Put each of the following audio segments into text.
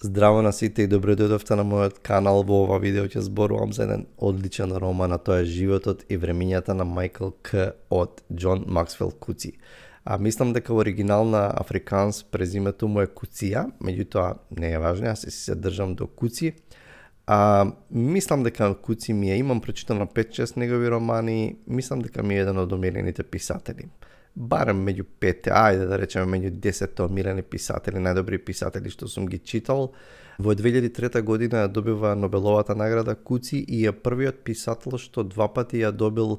Здраво на сите и добре дојдовте на мојот канал. Во ова видео ќе зборувам за еден одличен роман, а тоа е Животот и времињата на Майкл К. од Џон Максвел Куци. Мислам дека оригинал на африканс презимето му е Куција, меѓутоа не е важно, јас се држам до Куци. Мислам дека Куци ми е, имам прочитано 5-6 негови романи, мислам дека ми е еден од омилените писатели. Барем меѓу 5, ајде да речеме меѓу 10 омилени писатели, најдобри писатели што сум ги читал. Во 2003 година ја добива Нобеловата награда Куци и е првиот писател што два пати ја добил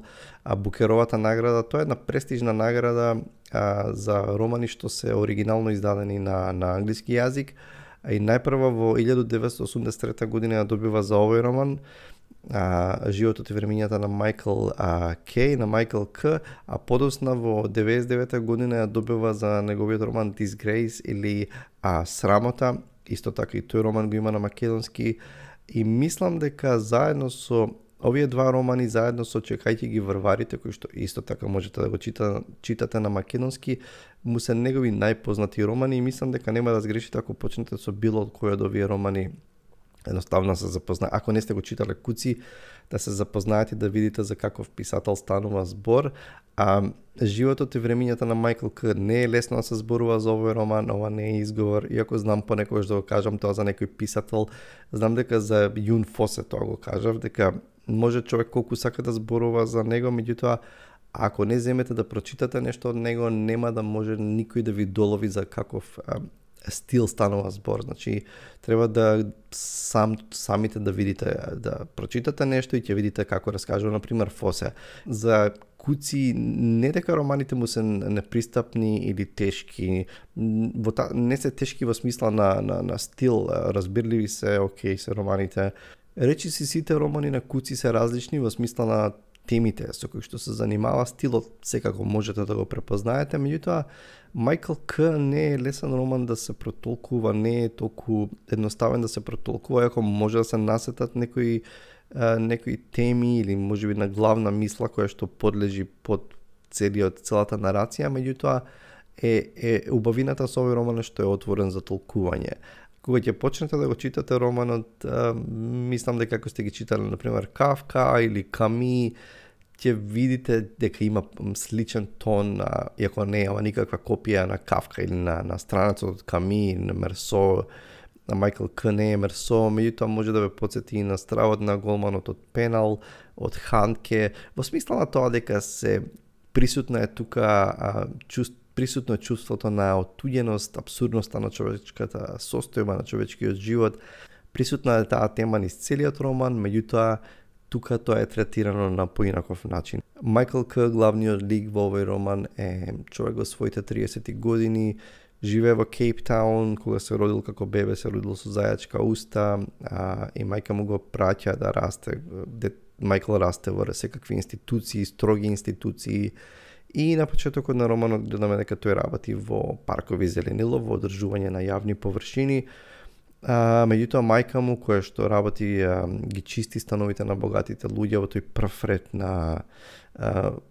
Букеровата награда. Тоа е една престижна награда за романи што се оригинално издадени на англиски јазик. И најпрва во 1983 година ја добива за овој роман Животот и времињата на Майкл К, на Майкл К, а подосна во 99 година ја добива за неговиот роман Disgrace или Срамота. Исто така и тој роман го има на македонски и мислам дека заедно со овие два романи, заедно со Чекајќи ги врварите, кои што исто така можете да го читате на македонски, му се негови најпознати романи и мислам дека нема да сгрешите ако почнете со било кој од овие романи. Едноставно се запозна. Ако не сте го читале Куци, да се запознаете да видите за каков писател станува збор. Животот и времињата на Майкл К. Не е лесно да се зборува за овој роман, ова не е изговор. Иако знам понекогаш да го кажам тоа за некој писател, знам дека за Јун Фосе тоа го кажав, дека може човек колку сака да зборува за него, меѓутоа ако не земете да прочитате нешто од него, нема да може никој да ви долови за каков стил станува збор. Значи, треба да самите да видите, да прочитате нешто и ќе видите како раскажува, например, Фосе. За Куци, не дека романите му се непристапни или тешки, не се тешки во смисла на стил, разбирливи се, окей се романите. Речи си сите романи на Куци се различни во смисла на темите со кои што се занимава, стилот секако можете да го препознаете, меѓутоа Майкл К. не е лесен роман да се протолкува, не е толку едноставен да се протолкува, ако може да се насетат некои теми или можеби на главна мисла која што подлежи под целата нарација, меѓутоа е убавината со овој роман што е отворен за толкување. Кога ќе почнете да го читате романот, мислам дека ако сте ги читали, например, Кафка или Ками, ќе видите дека има сличен тон, иако не е никаква копија на Кафка или на странецот од Ками, на Мерсо, на Майкл К. не е Мерсо, меѓутоа може да ве потсети и на стравот на голманот од Пенал, од Ханке, во смисла на тоа дека се присутна е тука присутно е чувството на отуѓеност, абсурдноста на човечката состојба, на човечкиот живот. Присутна е таа тема низ целиот роман, меѓутоа тука тоа е третирано на поинаков начин. Майкл К. главниот лик во овој роман е човек во своите 30 години, живее во Кейптаун, кога се родил како бебе, се родил со зајачка уста, и мајка му го праќа да расте. Майкл расте во секакви институции, строги институции. И на почетокот на романот гледаме дека тој работи во паркови зеленило, во одржување на јавни површини. Меѓутоа мајка му, која што работи, ги чисти становите на богатите луѓе во тој прв ред на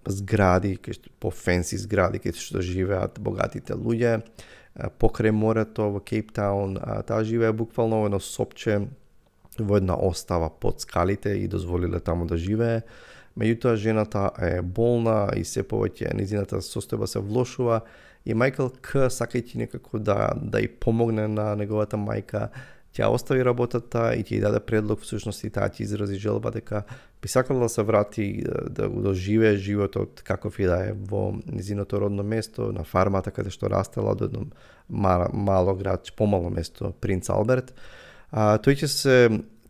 згради, по-фенси згради, кај што живеат богатите луѓе, покрај морето во Кейптаун. Таа живее буквално во едно сопче, во една остава под скалите и дозволиле таму да живее. Меѓутоа жената е болна и се повеќе незината состојба се влошува и Майкл К. сакајќи некако да ја помогне на неговата мајка, ќе остави работата и ќе даде предлог, всушност и таа ќе изрази желба дека би сакала да се врати да го доживее животот каков и да е во незиното родно место, на фармата каде што растела, до едно мало град, помало место, Принц Алберт. Тој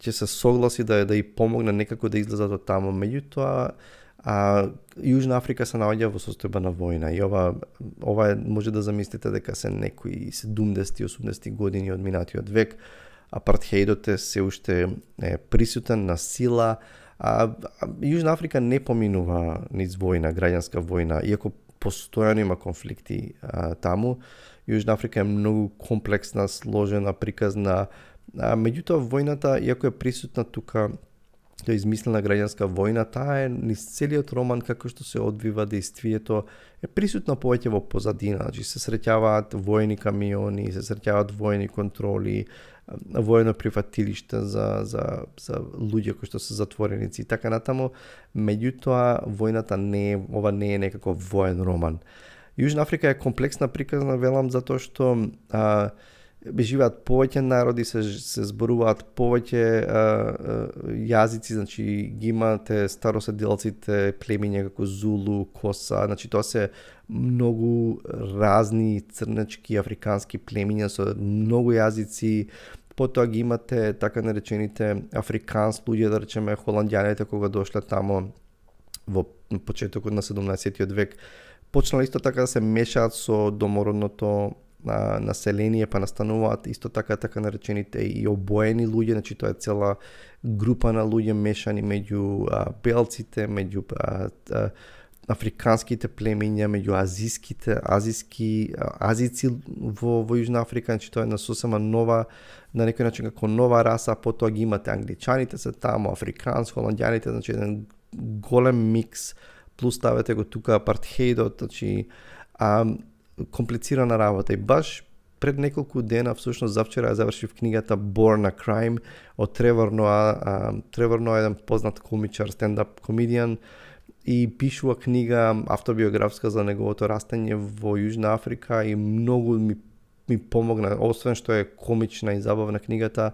ќе се согласи да ја помогне некако да излезат од таму. Меѓутоа, Јужна Африка се наоѓа во состојба на војна и ова може да замислите дека се некои 70-80 години од минатиот век. Апартхеидот е се уште присутен на сила. Јужна Африка не поминува низ војна, граѓанска војна, иако постојано има конфликти таму. Јужна Африка е многу комплексна, сложена, приказна. Меѓутоа војната, иако е присутна тука, тоа измислена граѓанска војна, таа е низ целиот роман како што се одвива действието е присутна повеќе во позадина, значи се среќаваат војни камиони, се среќаваат војни контроли, воено прифатилиште за луѓе кои што се затвореници и така натаму. Меѓутоа, војната ова не е некаков воен роман. Јужна Африка е комплексна приказна, велам, затоа што живеат повеќе народи, се зборуваат повеќе јазици, значи ги имате староседелците племиња како Зулу, Коса, значи тоа се многу разни црнечки африкански племиња со многу јазици. Потоа ги имате така наречените африкански луѓе, да речеме холандјаните кога дошле тамо во почетокот на 17 век, почнали исто така да се мешаат со домородното население, па настануваат исто така наречените и обоени луѓе, значи тоа е цела група на луѓе мешани меѓу белците, меѓу африканските племиња, меѓу азици во Јужна Африка, значи тоа е на сосема нова, на некој начин како нова раса. Потоа ги имате англичаните се тамо, африкански, холандјаните, значи еден голем микс, плюс ставете го тука апартхеидот, значи комплицирана работа. И баш пред неколку дена, всушност завчера ја завршив книгата Born a Crime од Тревор Ноа. Тревор Ноа е еден познат комичар, стендап комедијан, и пишува книга автобиографска за неговото растење во Јужна Африка и многу ми помогна, освен што е комична и забавна книгата,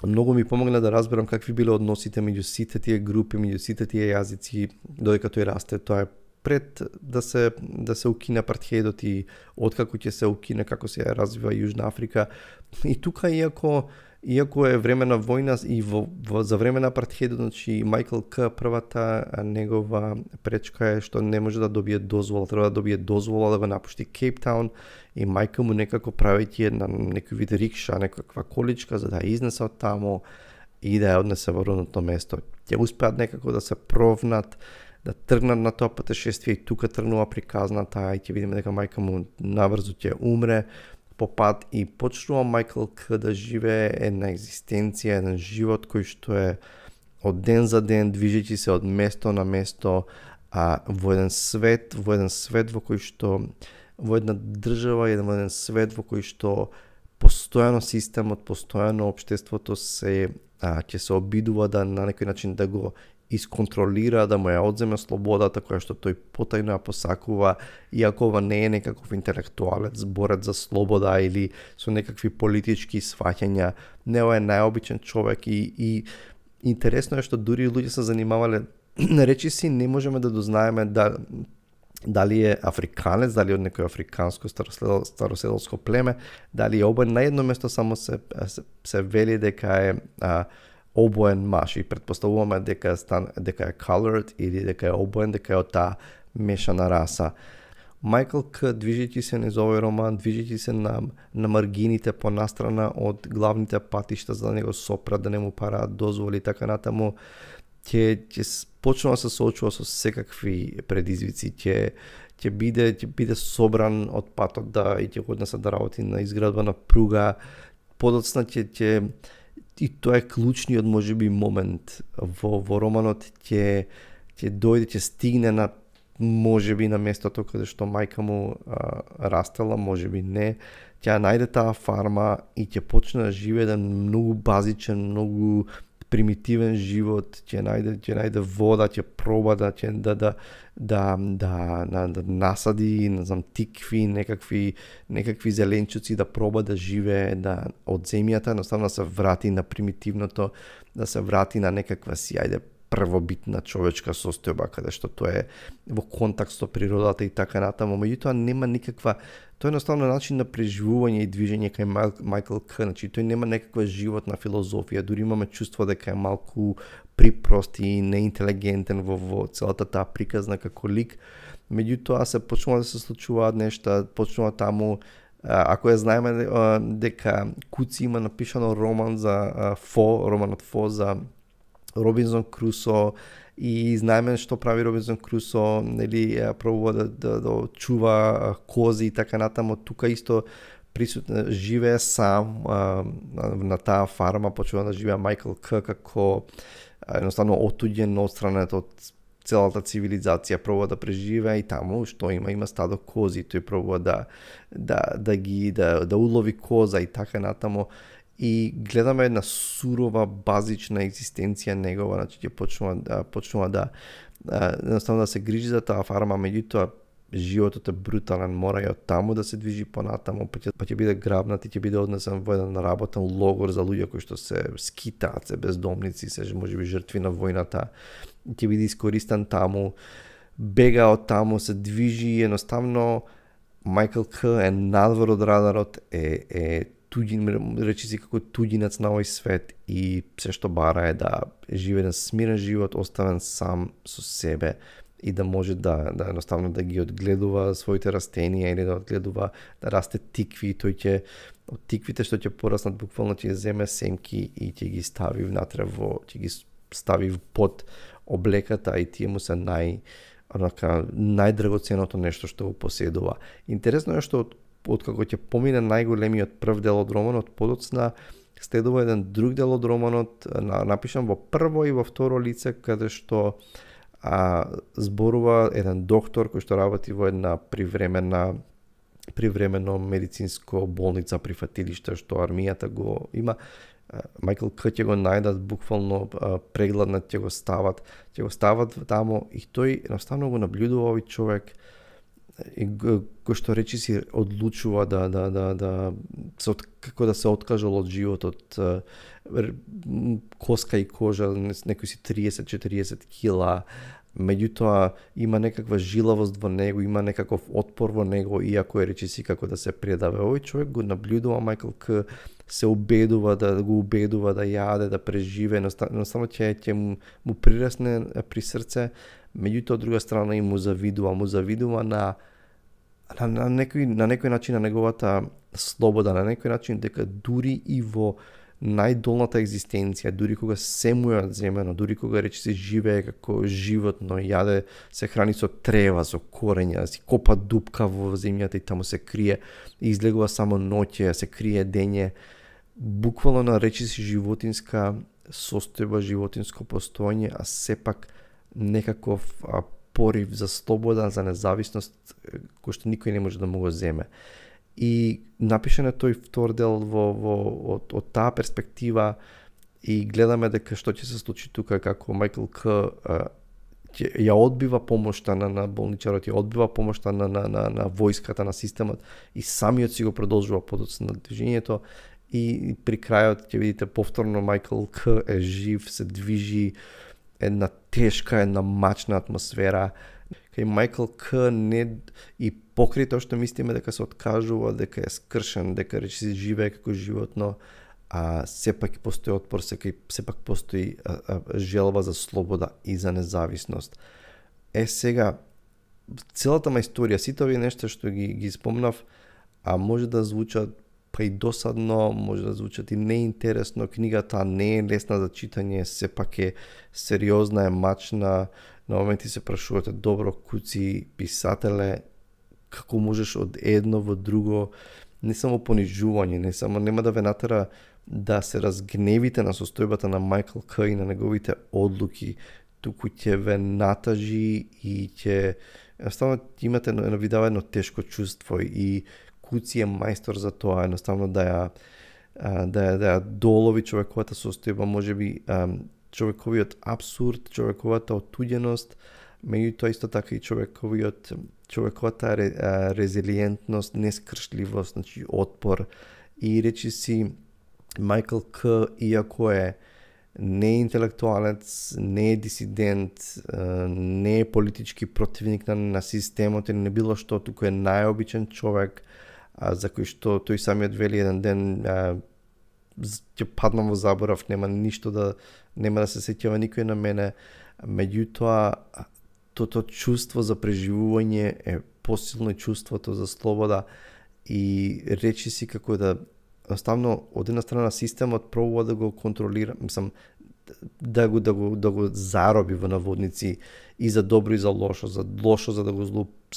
многу ми помогна да разберам какви биле односите меѓу сите тие групи, меѓу сите тие јазици додека тој расте. Тоа е пред да се укине апартхеидот и откако ќе се укине, како се развива Јужна Африка. И тука, иако е време на војна и за време на апартхеидот, значи Майкл К, првата негова пречка е што не може да добие дозвола, треба да добие дозвола да го напушти Кейптаун, и мајка му некако правејќи некој вид рикша, некаква количка за да ја изнесе од тамо и да ја однесе во родното место. Ќе успеат некако да се провнат, да тргнат на тоа патешествие, и тука тргнува приказната, и ќе видиме дека мајка му наврзо ќе умре по пат, и почнува Майкл К да живее една екзистенција, еден живот кој што е од ден за ден, движејќи се од место на место, во еден свет во кој што, во една држава, во еден свет во кој што постојано системот, постојано општеството ќе се обидува да на некој начин да го исконтролира, да му ја одземе слободата која што тој потајно ја посакува, иако ова не е некаков интелектуалец, борец за слобода или со некакви политички сваќања. Не, ова е најобичен човек и интересно е што дури луѓе се занимавале, речиси не можеме да дознаеме дали е африканец, дали од некој африканско староседелско племе, дали е обоен. На едно место само се вели дека е обоен маж, и предпоставуваме дека е colored или дека е обоен, дека е од таа мешана раса. Майкл К, движејќи се низ овој роман, движејќи се на маргините понастрана од главните патишта за да не го сопрат, да не му параат дозволи и така натаму, ќе почнува да се соочува со секакви предизвици, ќе биде собран од патот и ќе го однесат да работи на изградба на пруга. Подоцна и тоа е клучниот можеби момент во романот, ќе дојде, ќе стигне на можеби на местото каде што мајка му растела, можеби не, ќе најде таа фарма и ќе почне да живее еден многу базичен, многу примитивен живот, ќе најде вода, ќе проба да насади, не знам, тикви, некакви зеленчуци, да проба да живее од земјата, едноставно да се врати на примитивното, да се врати на некаква си, првобитна човечка состојба, каде што тоа е во контакт со природата и така натаму. Меѓутоа нема никаква, тоа е едноставно начин на преживување и движење кај Майкл К, значи тој нема некаква животна филозофија, дури имаме чувство дека е малку припрост и неинтелигентен во целата таа приказна како лик. Меѓутоа се почнува да се случуваат нешта, почнува таму, ако ја знаеме дека Куци има напишано роман за романот Фо за Робинзон Крусо, и знаеме што прави Робинзон Крусо, нели, пробува да чува кози и така натаму. Тука исто присутно живее сам на таа фарма, почнува да живее Майкл К како едноставно отуѓен, отстранет од целата цивилизација, пробува да преживее и таму што има стадо кози, тој пробува да улови коза и така натаму. и гледаме една сурова, базична екзистенција негова, значи ќе почнува да едноставно да се грижи за таа фарма, меѓутоа животот е брутален, мора и од таму да се движи понатаму, па ќе биде грабнат и ќе биде однесен во еден работен логор за луѓе кои што се скитаат, се бездомници, се можеби жртви на војната, ќе биде искористен таму, бега од таму, се движи, едноставно Майкл К е надвор од радарот, е туѓин, речи си како туѓинец на овој свет и се што бара е да живее еден смирен живот, оставен сам со себе и да може да едноставно да ги одгледува своите растенија или да одгледува да расте тикви, тој ќе од тиквите што ќе пораснат буквално ќе земе семки и ќе ги стави внатре ќе ги стави под облеката и тие му се најдрагоценото нешто што го поседува. Интересно е што откако ќе помине најголемиот прв дел од романот, подоцна следува еден друг дел од романот, напишан во прво и во второ лице, каде што зборува еден доктор кој што работи во една привремено медицинско болница прифатилиште што армијата го има. Майкл К ќе го најдат буквално прегладнат, ќе го стават таму и тој едноставно го наблюдува овој човек и кој што речи си одлучува како да се откажал од животот, коска и кожа, некој си 30-40 кила, меѓутоа има некаква жилавост во него, има некаков отпор во него, иако е речи си како да се предаве. Овој човек го наблюдува Майкл К, се убедува да јаде, да преживе, едноставно ќе му прирасне при срце, меѓутоа од друга страна и му завидува на некој начин на неговата слобода, на некој начин дека дури и во најдолната екзистенција, дури кога се му е земено, дури кога речи се живее како животно, јаде, се храни со трева, со корења, си копа дупка во земјата и таму се крие, и излегува само ноќе, се крие дење, буквално на речи си животинска состојба, животинско постоење, а сепак некаков порив за слобода, за независност, кој што никој не може да му го земе. И напишан е тој втор дел од таа перспектива и гледаме дека што ќе се случи тука, како Майкл К ја одбива помошта на болничарот, ја одбива помошта на војската, на системот и самиот си го продолжува подоцна движењето и при крајот ќе видите повторно Майкл К е жив, се движи, една тешка, една мачна атмосфера. Кај Майкл К не и покрај тоа што мислиме дека се откажува, дека е скршен, дека речи се живее како животно, сепак постои отпор, сепак постои желба за слобода и за независност. Сега, целата ма историја, сите овие нешта што ги спомнав, може да звучат па и досадно, може да звучат и неинтересно, книгата не е лесна за читање, сепак е сериозна, е мачна, на моменти се прашувате, добро, Куци, писателе, како можеш од едно во друго, не само понижување, нема да ве натера да се разгневите на состојбата на Майкл К и на неговите одлуки, туку ќе ве натажи и ќе едноставно имате ви дава едно тешко чувство и Куци е мајстор за тоа, едноставно да ја долови човековата состојба, можеби човековиот абсурд, човековата отуѓеност, меѓутоа исто така и човековата резилиентност, нескршливост, значи отпор. И речи си Майкл К, иако е не е интелектуалец, не е дисидент, не е политички противник на системот или не било што, туку е најобичен човек, за кој што тој самиот вели еден ден ќе паднам во заборав, нема да се сеќава никој на мене, меѓутоа тото чувство за преживување е посилно чувството за слобода и речи си како да оставно од една страна системот пробува да го контролира, да го зароби во наводници и за добро и за лошо, за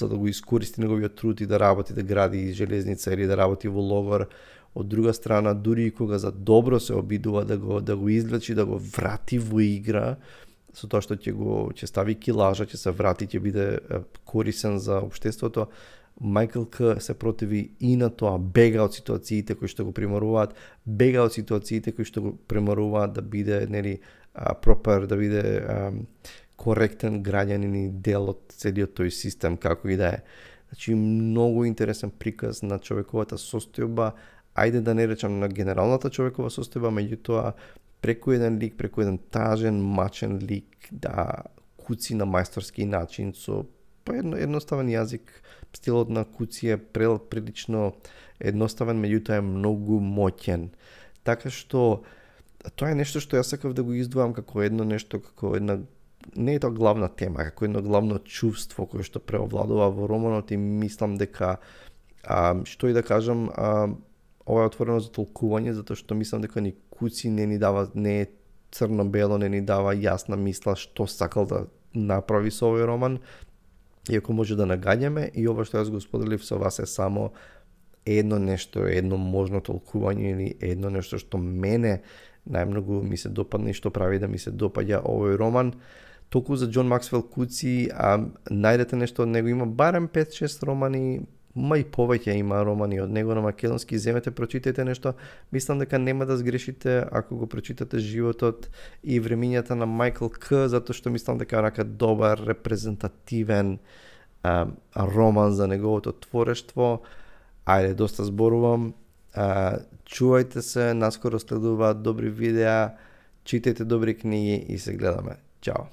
да го искористи неговиот труд и да работи, да гради железница или да работи во логор. Од друга страна, дури и кога за добро се обидува да го извлечи, да го врати во игра, со тоа што ќе стави килажа, ќе се врати, ќе биде корисен за општеството, Майкл К се противи и на тоа, бега од ситуациите кои што го приморуваат, бега од ситуациите кои што го приморуваат да биде нели пропер, да биде коректен граѓанин и дел од целиот тој систем, како и да е. Значи, многу интересен приказ на човековата состојба, ајде да не речам на генералната човекова состојба, меѓутоа преку еден лик, преку еден тажен, мачен лик, да куци на мајсторски начин со едноставен јазик. Стилот на Куци е прилично едноставен, меѓутоа е многу моќен. Така што тоа е нешто што јас сакав да го издвојам како едно нешто, како една, не е тоа главна тема, како едно главно чувство кое што преовладува во романот, и мислам дека што и да кажам, ова е отворено за толкување, затоа што мислам дека ни Куци не е црно-бело, не ни дава јасна мисла што сакал да направи со овој роман. Иако може да нагаѓаме, и ова што јас го споделив со вас е само едно нешто, едно можно толкување или едно нешто што мене најмногу ми се допадна и што прави да ми се допаѓа овој роман. Толку за Џон Максвел Куци, најдете нешто од него, има барем 5-6 романи, и повеќе има романи од него на македонски, земете, прочитајте нешто. Мислам дека нема да сгрешите ако го прочитате животот и времињата на Майкл К, затоа што мислам дека е добар, репрезентативен роман за неговото творештво. Ајде, доста зборувам. Чувајте се, наскоро следуваат добри видеа, читајте добри книги и се гледаме. Чао!